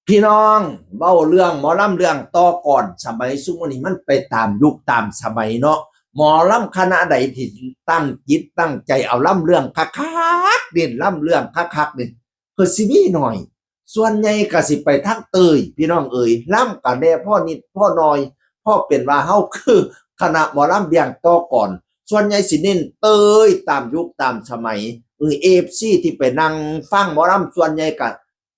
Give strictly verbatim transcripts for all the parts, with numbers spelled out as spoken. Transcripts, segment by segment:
พี่น้อง เว้าเรื่องหมอลำเรื่องต่อกลอน สมัยซุมื้อนี้มันไปตามยุคตามสมัยเนาะ หมอลำคณะใดที่ตั้งจิตตั้งใจเอาลำเรื่องคักๆ เน้นลำเรื่องคักๆ นี่คือสิมีหน่อย ส่วนใหญ่ก็สิไปทางเตย พี่น้องเอ๋ย ลำก็แน่พอนิดพอหน่อย พอเป็นว่าเฮาคือคณะหมอลำเรื่องต่อกลอน ส่วนใหญ่สิเน้นเตยตามยุคตามสมัย เออ เอฟซี ที่ไปนั่งฟังหมอลำส่วนใหญ่ก็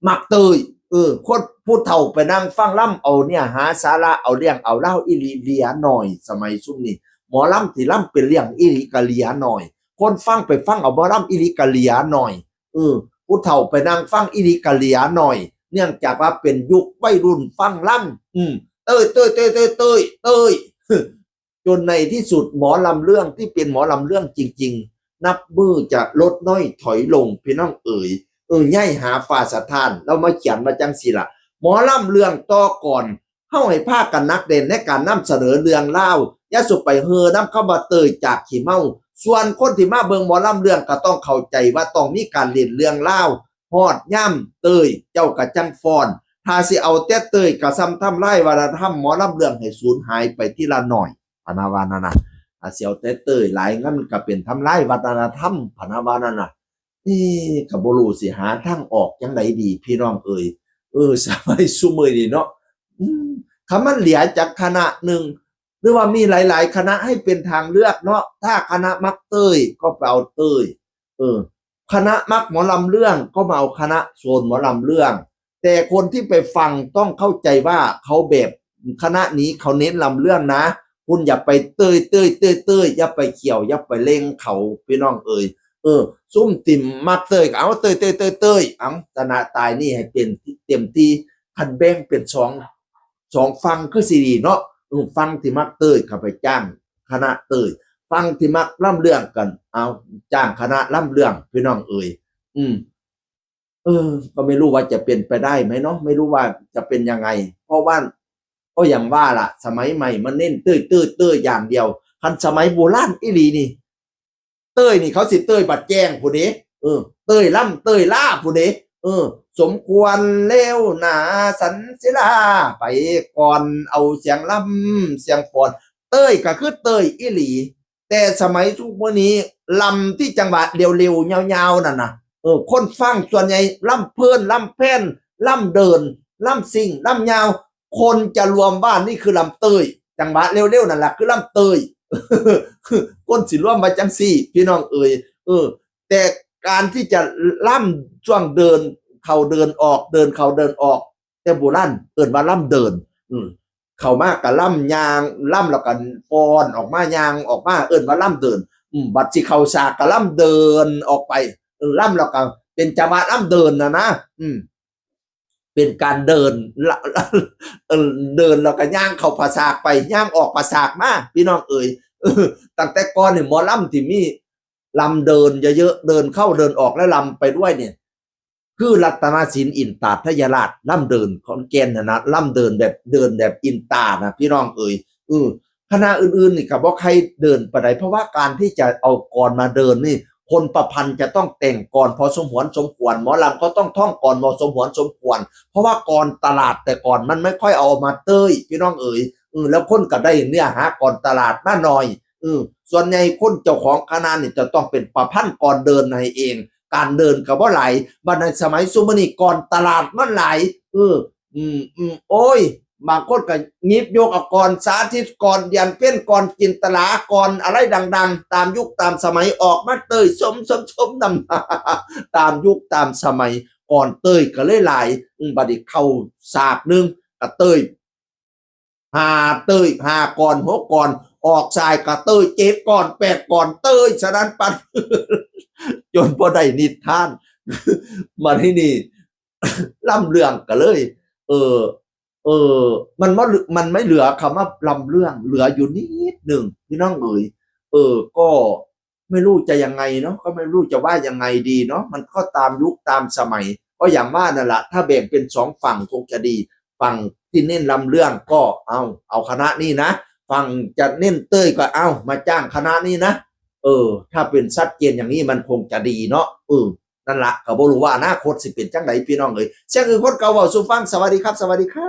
มักเตย เออ คนผู้เฒ่าไปนั่งฟังลำเอาเนื้อหาสาระ เอาเรื่องเอาราวอีหลีเหลือหน่อย สมัยซุมนี้ หมอลำที่ลำเป็นเรื่องอีหลีก็เหลือหน่อย คนฟังไปฟังเอาหมอลำอีหลีก็เหลือหน่อย เออ ผู้เฒ่าไปนั่งฟังอีหลีก็เหลือหน่อย เนื่องจากว่าเป็นยุควัยรุ่นฟังลำ อืม เตย เตย เตย เตย เตย เตย จนในที่สุดหมอลำเรื่องที่เป็นหมอลำเรื่องจริงๆ นับมื้อจะลดน้อยถอยลง พี่น้องเอ๋ย เออ ใหญ่หาฟ้าสะท้าน ลาวมาเขียนว่าจั่งซี้ล่ะ หมอลำเรื่องต่อกลอน เฮาให้พากันหนักแน่นในการนำเสนอเรื่องราว อย่าสุไปเฮอนำคำว่าเตยจากขี้เมา ส่วนคนที่มาเบิ่งหมอลำเรื่องก็ต้องเข้าใจว่าต้องมีการเล่นเรื่องราว ฮอดยามเตยเจ้าก็จั่งฟ้อน ถ้าสิเอาแต่เตยก็ส่ำทำลายวัฒนธรรมหมอลำเรื่องให้สูญหายไปทีละหน่อย พะนะว่านั่นน่ะ ถ้าสิเอาแต่เตยหลาย มันก็เป็นทำลายวัฒนธรรม พะนะว่านั่นน่ะ เอ๊ะ ก็บ่รู้สิหาทางออกจั่งใดดี พี่น้องเอ๋ย เออ สมัยซุมื้อนี้เนาะ อืม คันมันเหลือจักคณะหนึ่ง หรือว่ามีหลายๆ คณะให้เป็นทางเลือกเนาะ ถ้าคณะมักเตยก็ไปเอาเตย เออ คณะมักหมอลำเรื่องก็มาเอาคณะโซนหมอลำเรื่อง แต่คนที่ไปฟังต้องเข้าใจว่าเขาแบบคณะนี้เขาเน้นลำเรื่องนะ คุณอย่าไปเตย เตย เตย เตย อย่าไปเขี่ยว อย่าไปเล่งเขา พี่น้องเอ๋ย เออ ซุมติ่มมักเตยก็เอาเตย เตย เตย เตย เอาชนะตายนี่ให้เป็นเต็มที่ คันแบ่งเป็นสอง สองฝั่งคือสิดีเนาะ เออ ฝั่งที่มักเตยก็ไปจ้างคณะเตย ฝั่งที่มักลำเรื่องกัน เอาจ้างคณะลำเรื่อง พี่น้องเอ๋ย อืม เออ ก็ไม่รู้ว่าจะเป็นไปได้ไหมเนาะ ไม่รู้ว่าจะเป็นยังไง เพราะว่า ก็อย่างว่าล่ะ สมัยใหม่มันเน้นเตย เตย เตย อย่างเดียว คันสมัยโบราณอีหลีนี่ เตยนี่เขาสิเตยบัดแจ้งพู้นเด้ เออ เตยลำเตยลาพู้นเด้ เออ สมควรแล้วหนาสันศิลา ไปก่อนเอาเสียงลำเสียงฟ้อน เตยก็คือเตยอีหลี แต่สมัยทุกมื้อนี้ลำที่จังหวะเร็วๆ ยาวๆ นั่นน่ะ เออ คนฟังส่วนใหญ่ลำเพลิน ลำแพน ลำเดิน ลำซิ่ง ลำยาว คนจะรวมว่านี่คือลำเตย จังหวะเร็วๆ นั่นแหละคือลำเตย คนสิรวมว่าจั่งซี้ พี่น้องเอ๋ย เออ แต่การที่จะลำช่วงเดินเข้าเดินออก เดินเข้าเดินออก แต่โบราณเอิ้นว่าลำเดิน อืม เข้ามาก็ลำย่าง ลำแล้วก็ฟ้อนออกมาย่างออกมา เอิ้นว่าลำเดิน อืม บัดสิเข้าฉากก็ลำเดินออกไป เออ ลำแล้วก็เป็นจังหวะลำเดินน่ะนะ อืม เป็นการเดิน ละ เออ เดินแล้วก็ย่างเข้าผาฉากไป ย่างออกผาฉากมา พี่น้องเอ๋ย เออ ตั้งแต่ก่อนนี่หมอลำที่มีลำเดินเยอะๆ เดินเข้าเดินออกแล้วลำไปด้วยเนี่ย คือรัตนศิลป์อินตาทยราช ลำเดินขอนแก่นน่ะนะ ลำเดินแบบ เดินแบบอินตานะ พี่น้องเอ๋ย เออ คณะอื่นๆ นี่ก็บ่ใครเดินปานใด เพราะว่าการที่จะเอากลอนมาเดินนี่ คนประพันธ์จะต้องแต่งกลอนพอสมหวนสมควร หมอลำก็ต้องท่องกลอนพอสมหวนสมควร เพราะว่ากลอนตลาดแต่ก่อนมันไม่ค่อยเอามาเตย พี่น้องเอ๋ย เออ แล้วคนก็ได้เนื้อหากลอนตลาดมาหน่อย เออ ส่วนใหญ่คนเจ้าของคณะนี่จะต้องเป็นประพันธ์กลอนเดินให้เอง การเดินก็บ่หลาย บัดในสมัยซุมื้อนี้กลอนตลาดมันหลาย เออ อืม อืม โอ้ย บางคนก็หยิบยกเอากลอนสาธิต กลอนเดือนเพ็ญ กลอนจินตลา กลอนอะไรดังๆ ตามยุคตามสมัยออกมาเตยสม สม สมนำ ตามยุคตามสมัย กลอนเตยก็เลยหลาย อืม บัดนี้เข้าฉากหนึ่งก็เตย ห้าเตย ห้ากลอน หกกลอน ออกฉากก็เตย เจ็ดกลอน แปดกลอน เตยสนั่นปัด จนบ่ได้นิทาน มาที่นี่ ลำเรื่องก็เลย เออ เออ มันบ่เหลือ มันไม่เหลือคำว่าลำเรื่อง เหลืออยู่นิดหนึ่ง พี่น้องเอ๋ย เออ ก็ ไม่รู้จะยังไงเนาะ ก็ไม่รู้จะว่ายังไงดีเนาะ มันก็ตามยุคตามสมัย ก็อย่างว่านั่นแหละ ถ้าแบ่งเป็นสองฝั่งคงจะดี ฝั่งที่เน้นลำเรื่องก็เอา เอาคณะนี้นะ ฝั่งจะเน้นเตยก็เอา มาจ้างคณะนี้นะ เออ ถ้าเป็นชัดเจนอย่างนี้มันคงจะดีเนาะ เออ นั่นละ ก็บ่รู้ว่าอนาคตสิเป็นจังใดพี่น้องเอ้ย เสียงอื่นคนเก่าเว้าสู่ฟัง สวัสดีครับ สวัสดีครับ